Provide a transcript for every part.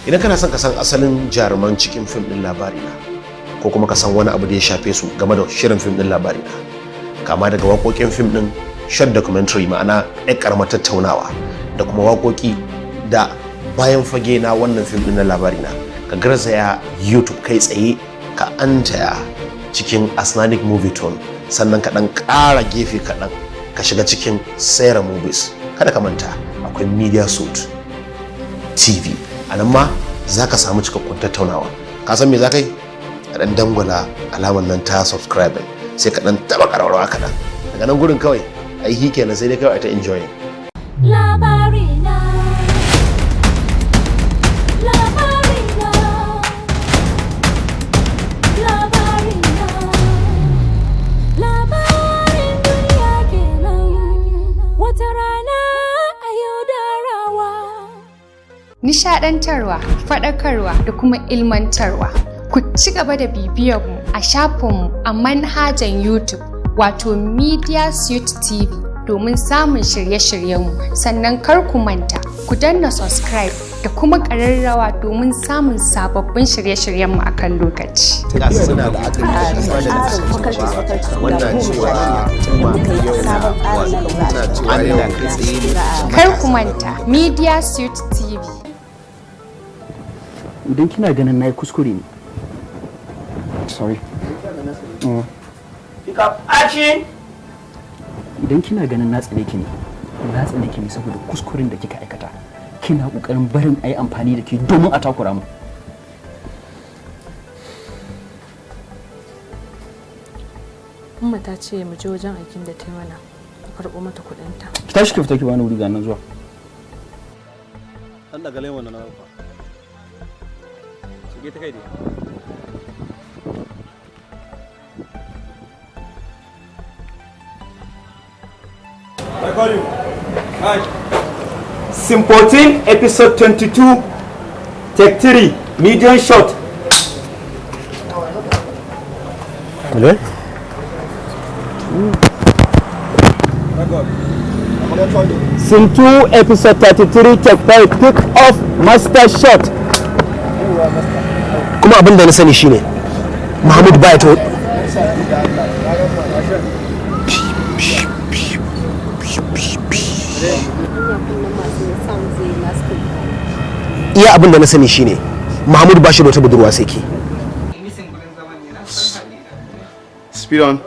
Idan kana son ka san asalin jaruman cikin fim ɗin Labarina, ko kuma ka san wani abu da ya shafe su game da shirin fim ɗin Labarina, kama daga waƙoƙin fim ɗin, short documentary, ma'ana ɗan ƙaramar tattaunawa, da kuma waƙoƙi da bayan fage na wannan fim ɗin na Labarina, ka garzaya YouTube kai tsaye, ka antaya cikin Asnanic Movie Tone, sannan ka ɗan ƙara gefe kaɗan ka shiga cikin Sarah Movies. Kada ka manta, akwai Media Suite TV, a nan ma za ka samu cikakkun tattaunawa. Ka san me za ka yi? Ka ɗan dangwala alamar nan ta subscribing, sai ka ɗan taɓa ƙararrawa kaɗan. Daga nan gurin kawai ai kenan, sai dai kawai ta enjoying. Labarina, Labarina, Labarina, labarin duniya kenan, wata rana a yau da rawa. Nishadantarwa, faɗakarwa da kuma ilmantarwa. Ku ci gaba da bibiyar mu a shafinmu a manhajan YouTube, wato Media Suite TV, domin samun shirye-shiryenmu. Sannan kar ku manta ku danna subscribe da kuma ƙararrawa domin samun sababbin shirye-shiryenmu a kan lokaci. Suna da wannan cewa yau kai tsaye ne. Kar ku manta, Media Suite TV. Idan kina ganin na yi kuskure ne, sorry. Pick up action. Idan kina ganin na tsane ki ne, na tsane ki ne saboda kuskuren da kika aikata. Kina kokarin barin a yi amfani da ke domin a takura mu. Umma ta ce mu je wajen aikin da ta yi mana, mu karɓo mata kuɗinta. Ki tashi ki fita ki bani wuri, ga nan zuwa. Dan daga lemon na ba. Shige ta kai dai. Recording. Right. Scene 14, episode 22, take 3, medium shot. Ne? Record. Scene 2, episode 33, take 5, pick off master shot. Kuma abin da na sani shine Mahmud baya ta iya. Abin da na sani shine Mahmud ba shi da wata budurwa sai ke. Speed on.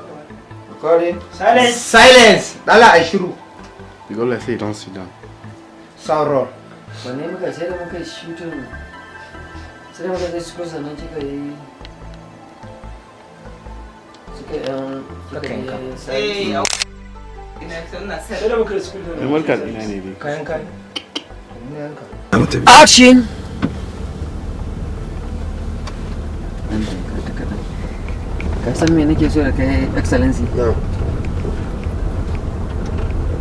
Recording. Silence. Silence. Dala a shiru. You go like say you don't sit down. Sound roll. Wanne muka sai da muka yi shooting, sai da muka zai school, sannan kika yi suka yan kika yi sati. Memory card ina ne dai. Kayan kayan. Action. Nan da ka kaɗan. Ka san me nake so da kai, Excellency?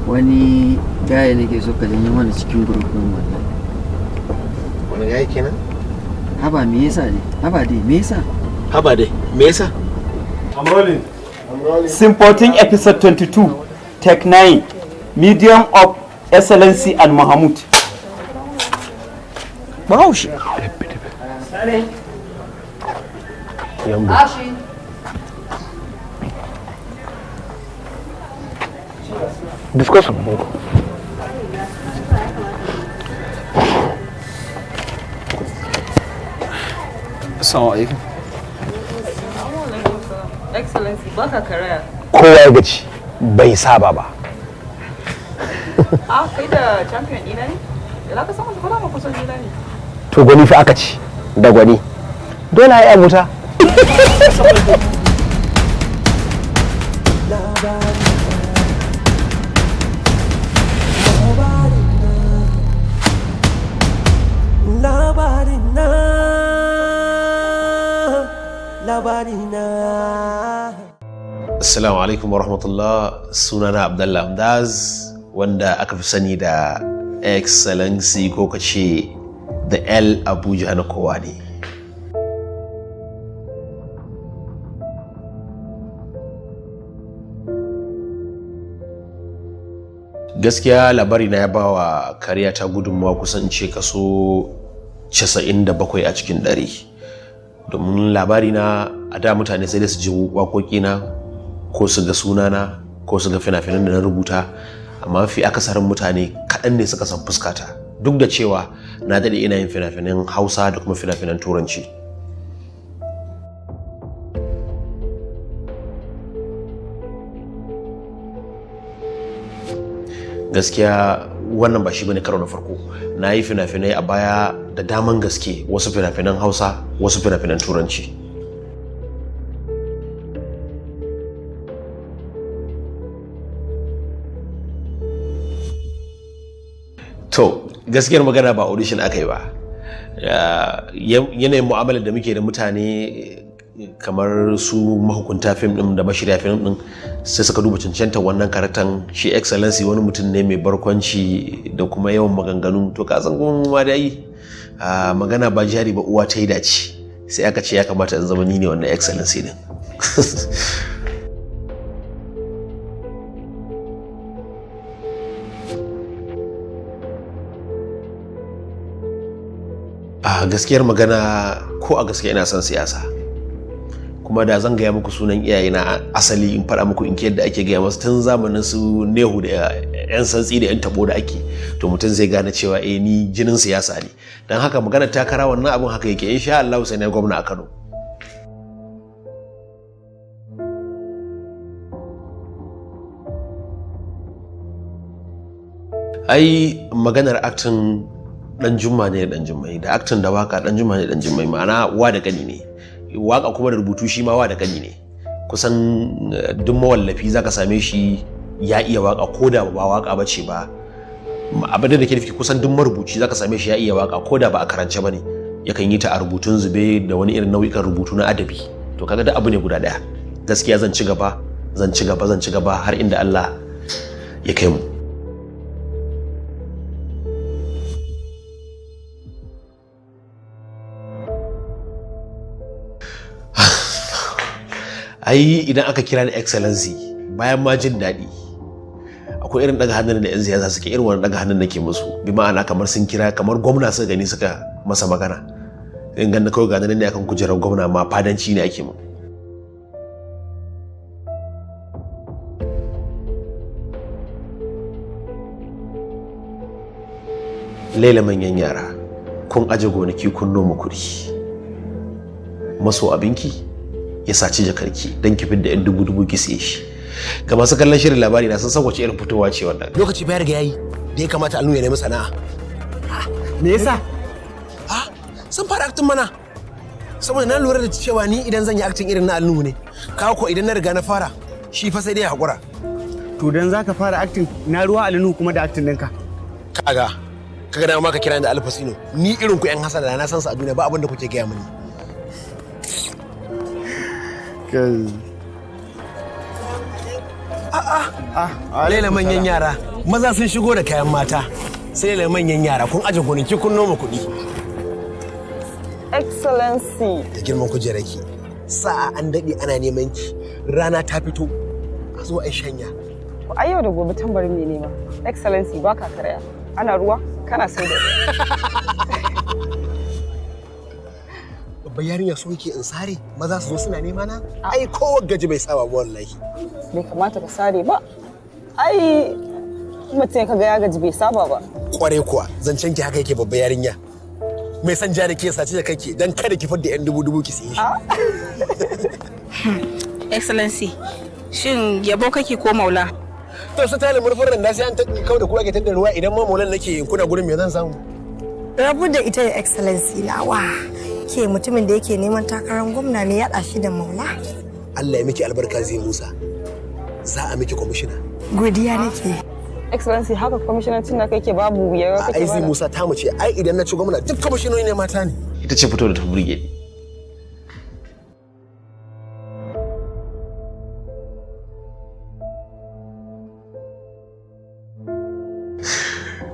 Wani gaya nake so ka janyo mana cikin group ɗin, wallahi. Wani gaya kenan? Haba, me yasa ne? Haba dai, me yasa? Haba dai, me yasa? I'm rolling. Scene 14, episode 22, take 9, medium of Excellency and Mahmud. Bahaushe yambo. Action. Discuss. Assalamu alaikum. Excellency, baka karaya. Kowa ya gaci bai saba ba. Ah, kai da champion ɗina ne? Da ka san wasu kuma kusan juna ne. To, gwani fa aka ci da gwani, dole a yi abuta. Labarina, Labarina. Assalamu alaikum warahmatullah. Sunana Abdallah Amdaz, wanda aka fi sani da Excellency, ko ka ce da El Abuja na kowa ne. Gaskiya Labarina ya ba wa career ta gudunmawa kusan ce kaso 97 a cikin 100, domin labari na a da mutane sai dai su ji waƙoƙina ko su ga sunana ko su ga fina-finan da na rubuta, amma fi akasarin mutane kaɗan ne suka san fuskata, duk da cewa na daɗe ina yin fina-finan Hausa da kuma fina-finan Turanci. Gaskiya wannan ba shi bane karo na farko. Na yi fina-finai a baya da daman gaske, wasu fina-finan Hausa, wasu fina-finan Turanci. To, gaskiyar magana ba audition aka yi ba. Yanayin mu'amalar da muke da mutane kamar su mahukunta fim din da mashirya fim din, sai suka duba cancanta wannan karaktan. Shi Excellency wani mutum ne mai barkwanci da kuma yawan maganganu. To, ka san kuma ma dai magana ba jari ba, uwa ta yi dace, sai aka ce ya kamata in zama ni ne wannan Excellency din. A gaskiyar magana, ko a gaskiya ina son siyasa, kuma da zan gaya muku sunan iyayena asali, in faɗa muku in yadda ake gaya masu tun zamanin su Nehu da yan santsi da yan tabo da ake, to mutum zai gane cewa eh, ni jinin siyasa ne. Don haka magana takara, wannan abin haka yake. Insha Allah sai na gwamna a Kano. Ai maganar acting dan Jumma ne da dan Jummai, da acting da waka dan Jumma ne da dan Jummai, ma'ana wa da kani ne. Waka kuma da rubutu shi ma wa da kani ne. Kusan duk mawallafi zaka same shi ya iya waka, ko da ba waka ba ce ba. Abin da ke nufi, kusan duk marubuci zaka same shi ya iya waka, ko da ba a karance ba ne, yakan yi ta a rubutun zube da wani irin nau'ikan rubutu na adabi. To, kaga duk abu ne guda daya. Gaskiya zan ci gaba, zan ci gaba, zan ci gaba har inda Allah ya kai mu. Ai idan aka kira ni Excellency, bayan ma jin daɗi, akwai irin daga hannun da 'yan siyasa suke, irin wani daga hannun nake musu, bi ma'ana kamar sun kira, kamar gwamna suka gani suka masa magana. In ganna kawai gani ne akan kujerar gwamna, ma fadanci ne ake mu. Laila manyan yara, kun aje gonaki kun noma kuɗi, maso abinki ya saci jakarki don ki fidda yan dubu dubu ki siye shi. Ga masu kallon shirin labari na sun san wace irin fitowa ce wannan. Lokaci bayar ga yayi da ya kamata Alnu ya nemi sana'a. Me yasa? Sun fara acting mana, saboda na lura da cewa ni idan zan yi acting irin na Alnu ne kawo ko idan na riga na fara shi fa sai dai ya hakura. To, dan zaka fara acting, na ruwa Alnu kuma da acting ɗinka? Kaga kaga dama ma ka kira ni da Alfasino. Ni irin ku yan hasana na san su a duniya, ba abin da kuke gaya mini. Kai. A'a, Laila manyan yara, maza sun shigo da kayan mata. Sai Laila manyan yara, kun aje gonaki kun noma kuɗi. Excellency. Da girman kujerarki. Sa'a an daɗe ana neman ki. Rana ta fito. A zo a shanya. To, ai yau da gobe tambarin mai nema. Excellency, baka karaya. Ana ruwa kana sai da ruwa. Babbar yarinya, so yake in sare maza su zo suna nema na? Ai kowa gaji bai saba ba wallahi. Bai kamata ka sare ba. Ai mutum ka ga ya gaji bai saba ba. Kware kuwa, zancen ki haka yake, babbar yarinya. Mai son ja da ke sace da kake dan kada ki fidda yan dubu dubu ki siye shi. Excellency, shin yabo kake ko maula? To, su tale murfin randa sai an ta kau da kuwa ke tanda ruwa. Idan ma maulan nake, kuna gurin me zan samu? Rabu da ita ya Excellency nawa. Ke, mutumin da yake neman takarar gwamna ne ya shi da maula. Allah ya miki albarka zai Musa. Za a miki kwamishina. Godiya nake. Excellency, haka kwamishinancin na kai ke babu ya A kake ai zai bada. Musa ta mu ce ai idan na ci gwamna duk kwamishinoni ne mata ne. Ita ce fito da ta burge ni.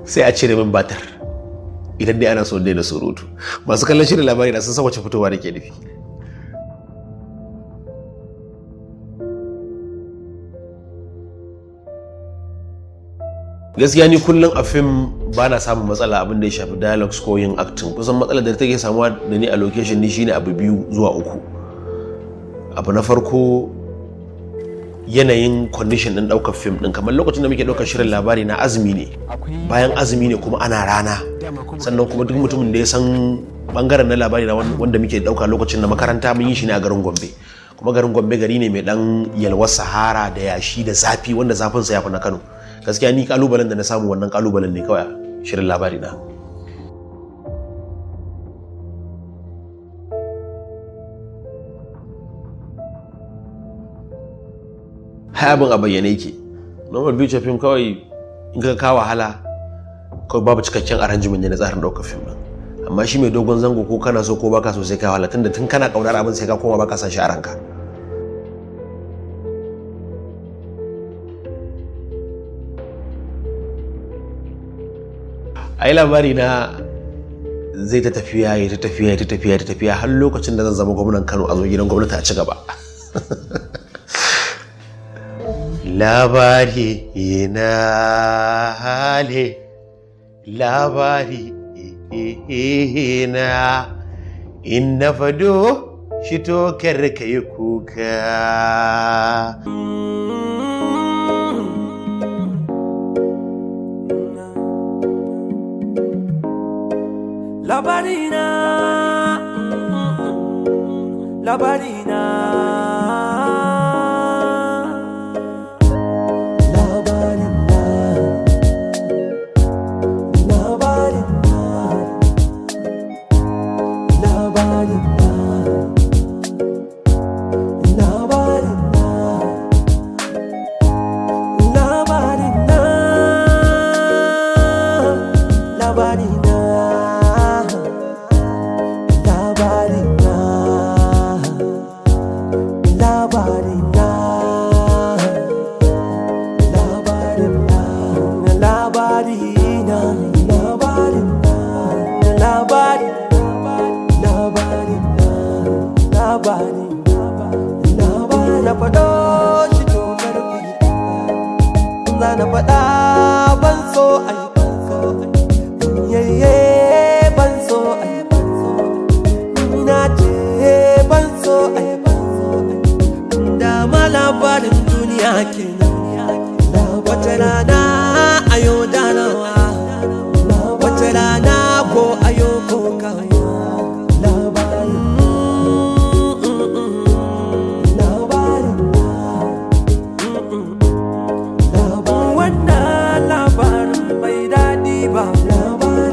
Sai a cire min batar idan dai ana so daina surutu. Masu kallon shirin labari na sun san wace fitowa nake nufi. Gaskiya ni kullum a fim ba na samun matsala abin da ya shafi dialogues ko yin acting. Kusan matsalar da take samuwa da ni a location ni shine abu biyu zuwa uku. Abu na farko, yanayin condition din daukar fim din. Kamar lokacin da muke daukar shirin Labari Na, azumi ne, bayan azumi ne kuma ana rana. Sannan kuma duk mutumin da ya san bangaren na Labari Na wanda muke dauka lokacin na makaranta, mun yi shi ne a garin Gombe. Kuma garin Gombe gari ne mai dan yalwar sahara da yashi da zafi, wanda zafin sa ya fi na Kano. Gaskiya ni kalubalen da na samu, wannan kalubalen ne kawai shirin Labari Na. Abin a bayyane yake, normal feature film kawai in ka wahala kawai babu cikakken arrangement ne na tsarin ɗaukar film din. Amma shi mai dogon zango, ko kana so ko baka so, sai ka wahala, tunda tun kana kaunar abin sai ka koma baka san shi a ranka. Ai Labari Na zai ta tafiya, ya ta tafiya, ya ta tafiya, ya ta tafiya har lokacin da zan zama gwamnan Kano, a zo gidan gwamnati a ci gaba. Labari na hale, labari na, in na fado shi to kar ka yi kuka. Labarina, labarina. Labarina, labarina, labarina, labarina, labarina, labarina. Labarina, labarina, labarina, labarina, labarina, labari, labarina, labarina, labari. Na faɗo shi to karfi, za na faɗa, ban so ai, yayye, ban so ai, na ce ban so ai, dama labarin duniya kenan. Wata rana ayo danawa, wata rana ko ayo ko kawo. Labarin, labarin, wannan labarin bai daɗi ba,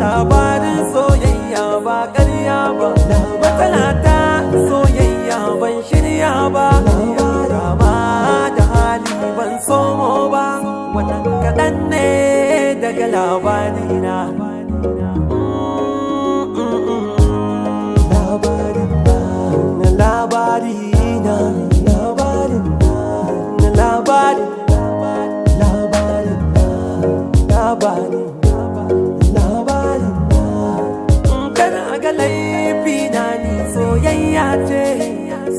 labarin soyayya ba ƙarya ba, matsala ta soyayya ban shirya ba, dama da hali ban somo ba. Wannan kaɗan ne daga labarina. Labarina, labarina, labari, labarina, labari, labarina. Kada a ga laifi na, ni soyayya ce,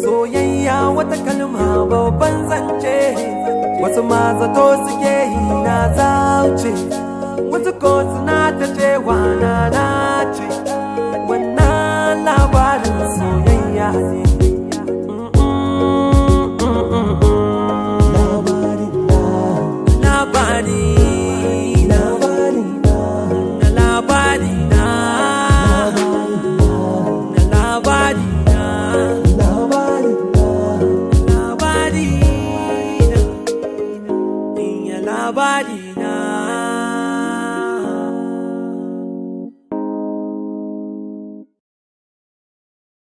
soyayya wata kalma babban zance. Wasu ma zato suke yi na zauce, wasu ko suna ta cewa na nace. Wannan labarin soyayya ne. Labari, labari, labari na, labari na, labari, labari na, labari na.